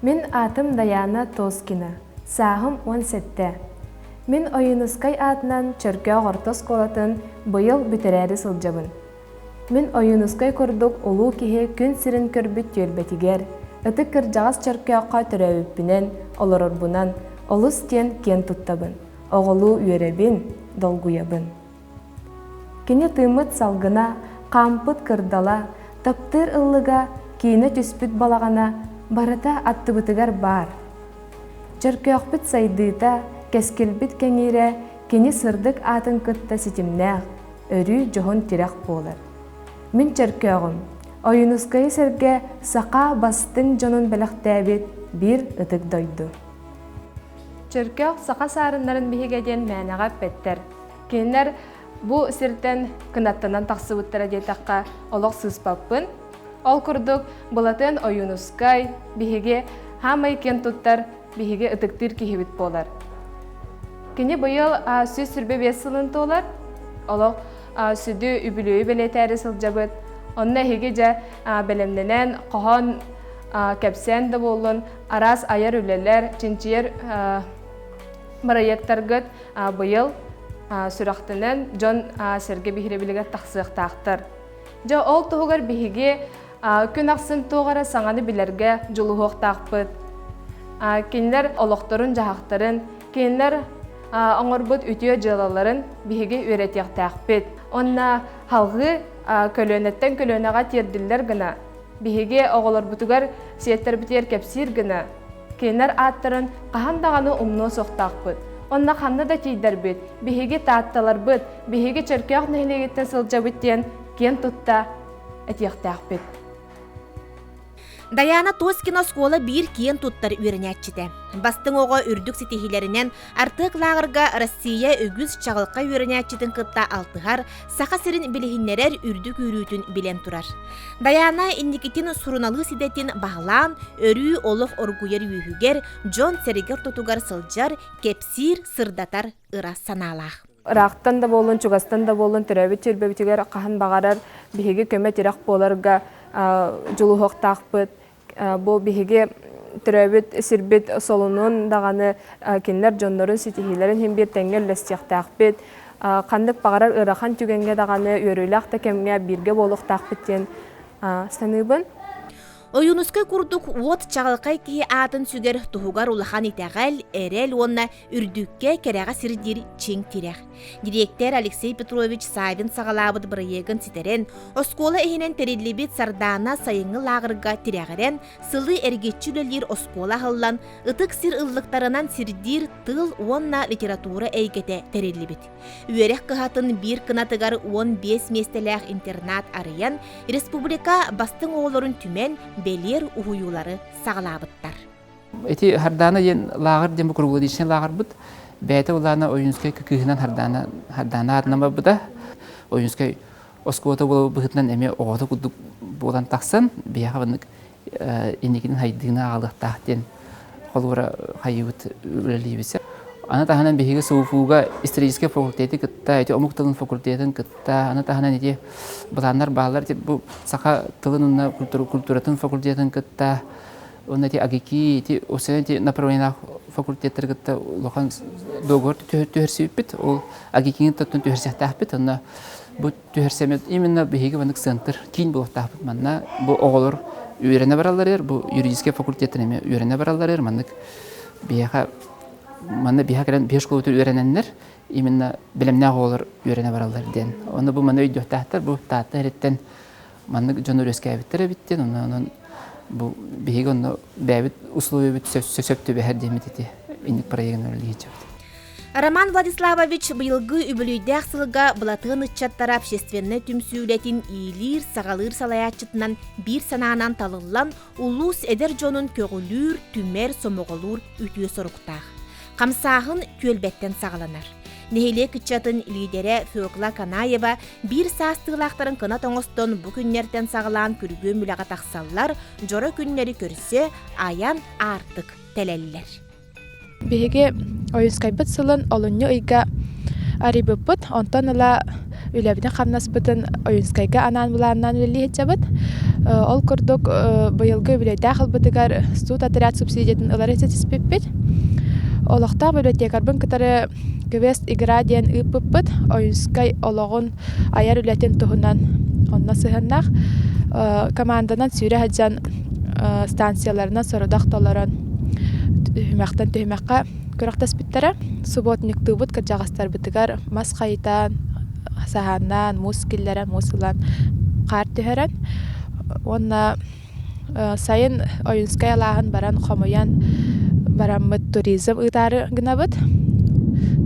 Мин аатым Дайаана Тоскина, сааһым 17. Мин Ойуунускай аатынан Чөркөөх орто оскуолатын быйыл бүтэрээри сылдьабын. Мин Ойуунускай курдук улуу киһи күн сирин көрбүт түөлбэтигэр, ытык кырдьаҕас Чөркөөххө төрөөбүппүнэн, олорорбунан олус диэн киэн туттабын, оҕолуу үөрэбин, долгуйабын. Кини тыыммыт салгына, хаампыт кырдала, таптыыр ыллыга, киинэ түспүт балаҕана барыта аттыбытыгар баар. Чөркөөхпүт сайдыыта, кэскилбит кэҥиирэ кини сырдык аатын кытта ситимнээх, өрүү дьоһун тирэх буолар. Мин Чөркөөҕүм, Ойуунускайы сэргэ саха бастыҥ дьонун бэлэхтээбит биир ытык дойду. Чөркөөх саха саарыннарын биһигэ диэн мээнэҕэ эппэттэр. Кинилэр бу сиртэн кынаттанан тахсыбыттара диэтэххэ олох сыыспаппын. Ол курдук Былатыан Ойуунускай биһиги хаамай киэн туттар биһиги ытыктыыр киһибит буолар. Кини быйыл 125 сылын туолар. Олох сүдү үбүлүөйү бэлиэтээри сылдьабыт. Онно эһиги дьэ бэлэмнэнэн, хоһоон кэпсээн да буоллун, араас айар үлэлэр, чинчийэр бырайыактаргыт быйыл сүрэхтэнэн дьон сэргэ биһирэбилигэр тахсыахтаахтар. Дьэ ол туһугар биһиги күн ахсын туох эрэ саҥаны билэргэ дьулуһуохтаахпыт. Кинилэр олохторун-дьаһахтарын, кинилэр оҥорбут үтүө дьыалаларын биһиги үөрэтиэхтээхпит. Уонна салҕыы көлүөнэттэн көлүөнэҕэ тиэрдиллэр гына, биһиги оҕолорбутугар, сиэттэрбитигэр кэпсиир гына, Кинилэр ааттарын хаһан даҕаны умнуо суохтаахпыт. Онно ханна да тиийдэрбит, биһиги таатталарбыт, биһиги Чөркөөх нэһилиэгиттэн сылдьабыт диэн киэн тутта этиэхтээхпит. Дайаана Тоскина оскуола биир киэн туттар үөрэнээччитэ. Бастыҥ оҕо үрдүк ситиһиилэринэн Артык лааҕырга Россия үгүс чаҕылхай үөрэнээччитин кытта алтыһар, Саха сирин билиһиннэрэр үрдүк үүрүүтүн билэн турар. Дайаана инникитин суруналыыс идэтин баһылаан, өрүү олох оргуйар үөһүгэр, дьон-сэргэ ортотугар сылдьар, кэпсиир, сырдатар ыра санаалаах. Ыраахтан да буоллун, чугастан да буоллун төрөөбүт түөлбэбитигэр хаһан баҕарар биһиги көмө-тирэх буоларга дьулуһуохтаахпыт. Бу биһиги төрөөбүт сирбит солунун даҕаны кинилэр дьоннорун ситиһиилэрин иһин биир тэҥҥэ үллэстиэхтээхпит. Ханнык баҕарар ыарахан түгэҥҥэ даҕаны үөрүүлээх да кэмҥэ бииргэ буолуохтаахпыт диэн саныыбын. Ойуунускай курдук уот чаҕылхай киһи аатын сүгэр туһугар улахан итэҕэл, эрэл уонна үрдүккэ, кэрэҕэ сирдиир чиҥ тирэх. Дириэктэр Алексей Петрович Савин саҕалаабыт бырайыагын ситэрэн, оскуола иһинэн тэриллибит Сардаана сайыҥҥы лааҕырга тирэҕирэн, сылы эргиччи үлэлиир оскуола аһыллан, ытык сир ыллыктарынан сирдиир тыл уонна литература эйгэтэ тэриллибит. Үөрэх кыһатын биир кынатыгар 15 миэстэлээх интернат арыйан, республика бастыҥ оҕолорун түмэн, бэлиэр уһуйуулары саҕалаабыттар. Ити Хардаана диэн лааҕыр диэн бу круглогодичный лааҕырбыт. Бэйэтэ улаана Ойуунскай кыыһынан Хардаана Хардаана аатынан барбыта. Ойуунскай оскуолата буола быһыытынан эмиэ оҕото курдук буолан тахсан, биһиэхэ маннык инникитин хайдыыны аҕалыахтаах диэн холуора хайыыбыт үлэлиибит. Аны таһынан биһиги СУФУга историческай факультеты кытта, ити омук тылын факультетын кытта, аны таһынан ити былааннар бааллар, бу саха тылын уонна культуратын факультетын кытта Уонна ити АГИКИ, ити осен ити направлениелаах факультеттары кытта улахан договор түһэрсибиппит. Ол АГИКИни тоттон түһэрсиэхтээхпит. Онно бу түһэрсэммит именно биһиги маннык центр, киин буолуохтаахпыт. Манна бу оҕолор үөрэнэ баралларыгар, бу юридическай факультеттан эмиэ үөрэнэ баралларыгар маннык биһиэхэ манна биһиэхэ кэлэн биһи школабытыгар үөрэнэннэр именно бэлэмнээх оҕолор үөрэнэ бараллар диэн. Онно бу маны өйдүөхтээхтэр. Бу Таатта иһиттэн маннык дьон үөскээбиттэр эбит диэн онон бу биһиги онно бэйэбит условиябыт сөп түбэһэр диэммит ити инник проегын үлэлиһиччэбит. Роман Владиславович быйылгы үбүлүйдээх сылга Былатыан ыччаттара общественнай түмсүү үлэтин иилиир-саҕалыыр салайааччытынан биир санаанан талыллан, улуус эдэр дьонун көҕүлүүр, түмэр, сомоҕолуур үтүө соруктаах. Хамсааһын түөлбэттэн саҕаланар. Нэһилиэк ыччатын лиидэрэ Фекла Канаева биир саастыылаахтарын кынат оҥостон бу күннэртэн саҕалаан күргүөм үлэҕэ тахсаллар, дьоро күннэри көрсө айан аартык тэлэллэр. Биһиги Ойуускайбыт сылын олунньу ыйга арыйбыппыт. Онтон ыла үлэбитин-хамнаспытын Ойуунскайга анаан былааннаан үлэлии сылдьабыт. Ол курдук быйылгы үбүлүөйдээх ылбытыгар суут отряд субсидиятын ылары ситиспиппит. Олохтоох библиотекарбын кытары квест игра диэн ыыппыппыт. Ойуунскай олоҕун айар үлэтин туһунан онно сыһыаннаах. Команданан сүүрэ сылдьан станцияларынан сорудах толорон түһүмэхтэн түһүмэххэ күрэхтэспиттэрэ. Субботниктыыбыт кырдьаҕастарбытыгар мас хайытан, саһааннаан, муус киллэрэн, муус ылан хаар түһэрэн уонна сайын Ойуунскай алааһын баран хомуйан бараммыт туризм ыытаары гынабыт.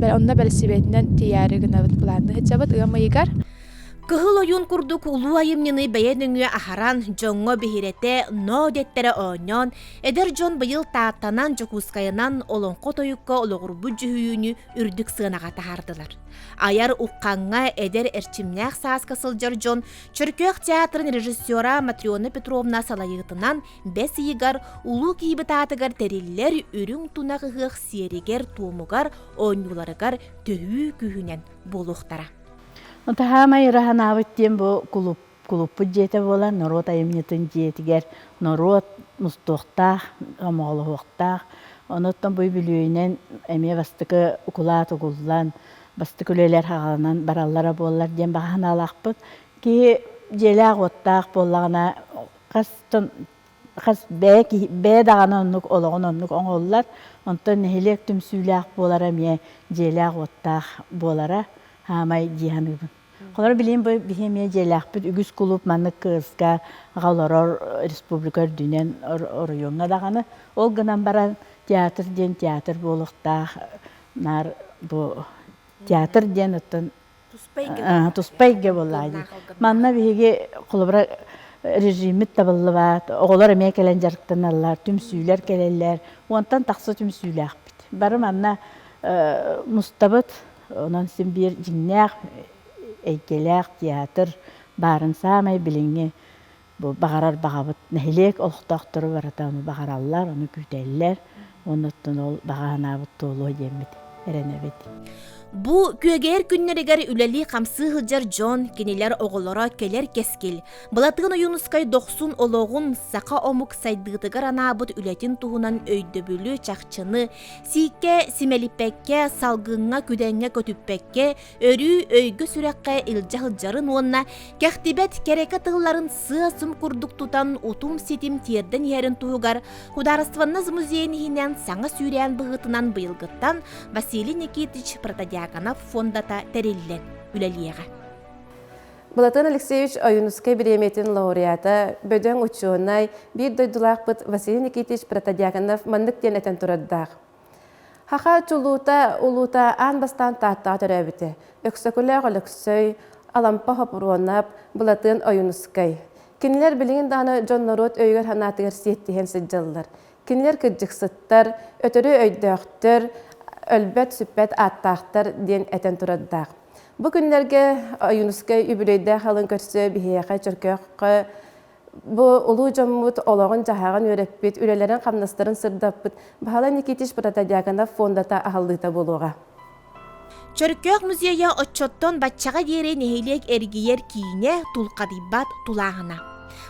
Онно бэлисипиэтинэн тиийээри гынабыт былаанныы сылдьабыт ыам ыйыгар. Кыһыл ойуун курдук улуу айымньыны бэйэ нөҥүө аһаран, дьоҥҥо биһирэтэ, ноо дэттэрэ оонньоон, эдэр дьон быйыл Тааттанан, Дьокуускайынан олоҥхо тойукка олоҕурбут дьүһүйүүнү үрдүк сыанаҕа таһаардылар. Айар уххаҥҥа эдэр эрчимнээх сааска сылдьар дьон Чөркөөх театрын режиссера Матрена Петровна салайыытынан бэс ыйыгар улуу киһибит аатыгар тэриллэр үрүҥ тунах ыһыах сиэригэр-туомугар, оонньууларыгар төһүү күүһүнэн буолуохтара. Таһаамай ыра санаабыт диэн бу кулууп кулууппут дьиэтэ буолан норуот айымньытын дьиэтигэр норуот мустуохтаах, сомоҕолоһуохтаах. Онуттан бу үбүлүөйүнэн эмиэ бастакы укулаат угуллан, бастакы үлэлэр хаҕаланан бараллара буоллар диэн баҕа санаалаахпыт. Киһи дьиэлээх-уоттаах буоллаҕына хастан хас бэйэ киһи бэйэ даҕаны оннук олоҕун оннук оҥоһуллар. Онтон нэһилиэк түмсүүлээх буолара эмиэ дьиэлээх-уоттаах буолара хаамай дии саныыбын. Холобур, билигин бу биһи эмиэ дьиэлээхпит үгүс кулууп маннык кыыска олорор республика үрдүнэн оройуоҥҥа даҕаны. Ол гынан баран театр диэн театр буолуохтаах наар бу театр диэн оттон туспа эйгэ буоллаҕа дии. Манна биһиги холобура режиммит табыллыбат, оҕолор эмиэ кэлэн дьарыктаналлар, түмсүүлэр кэлэллэр. Уонтан тахса түмсүүлээхпит. Бары манна мустабыт, онон син биир дьиҥнээх эйгэлээх театр баарын саамай билиҥҥи Бу баҕарар баҕабыт нэһилиэк олохтоохторо барыта ону баҕараллар, ону күүтэллэр. Оннуттан ол баҕа санаабыт туолуо диэммит эрэнэбит. Бу күөгэйэр күннэригэр үлэлии-хамсыы сылдьар дьон, кинилэр оҕолоро кэлэр кэскил, Былатыан Ойуунускай дохсун олоҕун саха омук сайдыытыгар анаабыт үлэтин туһунан өйдөбүлү, чахчыны, сииккэ симэлиппэккэ, салгыҥҥа, күдэҥҥэ көтүппэккэ, өрүү өйгө-сүрэххэ илдьэ сылдьарын уонна кэхтибэт кэрэкэ тылларын сыа-сым курдук тутан утум-ситим тиэрдэн иһэрин туһугар Художественнай музейын иһинэн саҥа сүүрээн быһыытынан быйылгыттан Василий Никитич Протодьяконов фондата тэриллэн үлэлиэҕэ. Былатыан Алексеевич Ойуунускай бириэмийэтин лауреата, бөдөҥ учуонай, биир дойдулаахпыт Василий Никитич Протодьяконов маннык диэн этэн турардаах. Саха чулуута улуута аан бастаан Тааттаҕа төрөөбүтэ. Өксөкүлээх Өлөксөй, Алампа Хопуруонап, Былатыан Ойуунускай. Кинилэр билигин даҕаны дьон-норуот өйүгэр-санаатыгар сиэттиһэн сылдьаллар. Кинилэр кырдьыксыттар, өтөрү өйдөөхтөр, өлбөт-сүппэт ааттаахтар диэн этэн турардаах. Бу күннэргэ Ойуунускай үбүлүөйдээх алын көрсө биһиэхэ Чөркөөххө Бу улуу дьоммут олоҕун-дьаһаҕын үөрэппит, үлэлэрин-хамнастарын сырдаппыт Баһылай Никитич Протодьяконов фондата аһыллыыта буолуоҕа. Чөркөөх музейа оччоттон баччаҕа диэри нэһилиэк эргийэр киинэ тулхадыйбат тулааһына.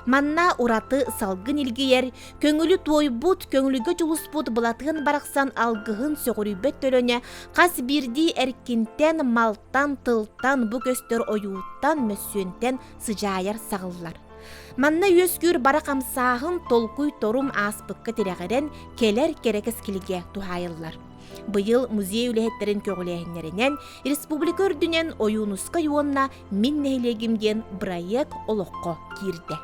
Манна ураты салгын илгийэр, көҥүлү туойбут, көҥүлгэ дьулуспут Былатыан барахсан алгыһын сөҕүрүйбэт төлөнө хас биирдии эркинтэн, малтан, тылтан, бу көстөр ойууттан, мөссүөнтэн сыдьаайар саҕыллар. Манна үөскүүр бара хамсааһын толкуй-торум ааспыкка тирэҕирэн кэлэр кэрэ кэскилгэ туһаайыллар. Быйыл музей үлэһиттэрин көҕүлээһиннэринэн республика үрдүнэн Ойуунускай уонна Мин нэһилиэгим диэн бырайыак олоххо киирдэ.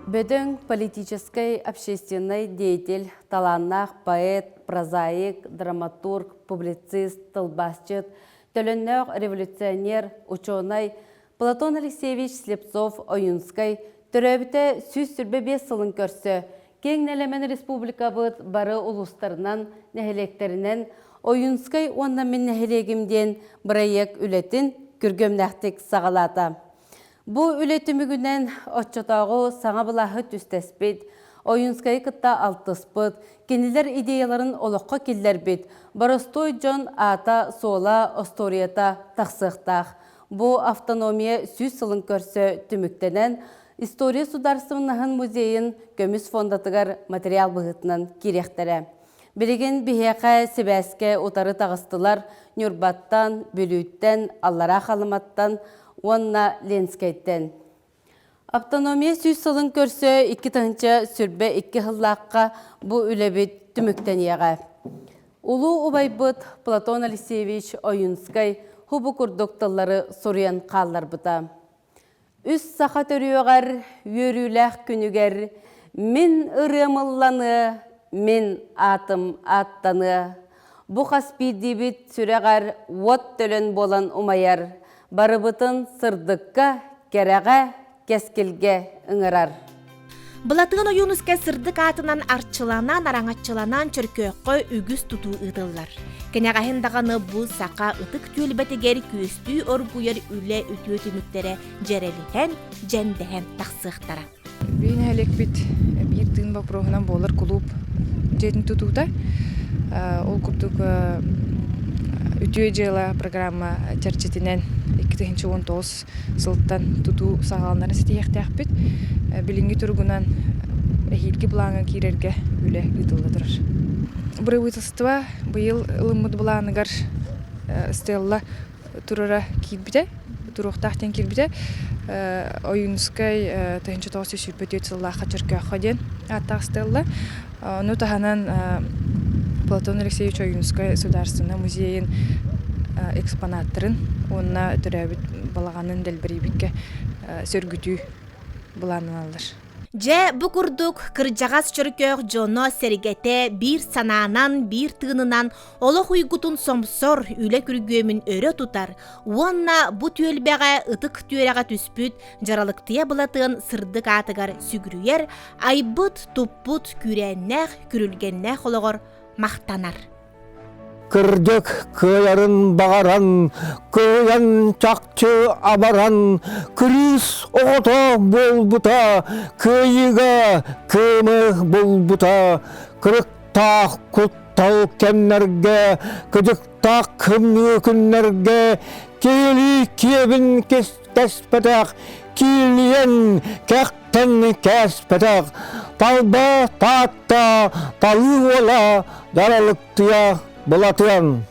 Бөдөҥ политическай, общественнай деятель, талааннаах поэт, прозаик, драматург, публицист, тылбаасчыт, төлөннөөх революционер, учуонай Платон Алексеевич Слепцов-Ойунскай төрөөбүтэ 125 сылын көрсө, киэҥ нэлэмэн республикабыт бары улуустарынан, нэһилиэктэринэн Ойунскай уонна мин нэһилиэгим диэн бырайыак үлэтин күргүөмнээхтик саҕалаата. Бу үлэ түмүгүнэн оччотооҕу саҥа былааһы түстэспит, Ойуунскайы кытта алтыспыт, кинилэр идеяларын олоххо киллэрбит боростуой дьон аата-суола, остуоруйата тахсыахтаах. Бу автономия 100 сылын көрсө түмүктэнэн, История судаарыстыбаннаһын музейын көмүс фондатыгар материал быһыытынан киириэхтэрэ. Билигин биһиэхэ сибээскэ утары таҕыстылар Ньурбаттан, Бүлүүттэн, Аллараа Халыматтан уонна Ленскэйтэн. Автономия 100 сылын көрсө 2022 сыллаахха бу үлэбит түмүктэниэҕэ. Улуу убайбыт Платон Алексеевич Ойунскай хубу курдук тыллары суруйан хаалларбыта. Үс саха төрүөҕэр үөрүүлээх күнүгэр мин ырыам ылланыа, мин аатым ааттаныа. Бу хас биирдиибит сүрэҕэр уот төлөн буолан умайар, барыбытын сырдыкка, кэрэҕэ, кэскилгэ ыҥырар. Былатыан Ойуунускай сырдык аатынан арчыланан, араҥаччыланан Чөркөөххө үгүс тутуу ыытыллар. Кэнэҕэһин даҕаны бу саха ытык түөлбэтигэр күөстүү оргуйар үлэ үтүө түмүктэрэ дьэрэлиһэн, дьэндэһэн тахсыахтара. Биир нэһилиэкпит биир тыын боппуруоһунан буолар кулууп дьиэтин тутуута. Ол курдук Үтүө дьыала программа чэрчитинэн 2019 сылтан тутуу саҕаланарын ситиһиэхтээхпит. Билиҥҥи туругунан эһиилги былааҥҥа киирэргэ үлэ ыытылла турар. Бырабыыталыстыба быйыл ылыммыт былааныгар Стелла турара киирбитэ, туруохтаах диэн киирбитэ. Ойуунускай 1924 сыллаахха Чөркөөххө диэн ааттаах Стелла. Ону таһынан Платон Алексеевич Ойуунускай Судаарыстыбаннай музейын экспонаттарын уонна төрөөбүт балаҕанын дэлбэрийбиккэ сөргүтүү былааннаналлар. Дьэ, бу курдук кырдьаҕас Чөркөөх дьоно-сэргэтэ биир санаанан, биир тыынынан олох уйгутун сомсор, үлэ күргүөмүн өрө тутар уонна бу түөлбэҕэ ытык түөрэҕэ түспүт Дьаралыктыйа Былатыан сырдык аатыгар сүгүрүйэр, айбыт, туппут, күүрээннээх, күрүлгэннээх олоҕор махтанар. Кырдьык кыайарын баҕаран, кыайан чахчы абаран, кырыыс оҕото буолбута, кыайыыга кыымы булбута, кырыктаах куттал кэмнэргэ, кыдьыктаах кымньыы күннэргэ, киһилии киэбин кэспэтэх, киилийэн кэхтэн кээспэтэх, талба таатта талыы уола даралыктыйа былатыан.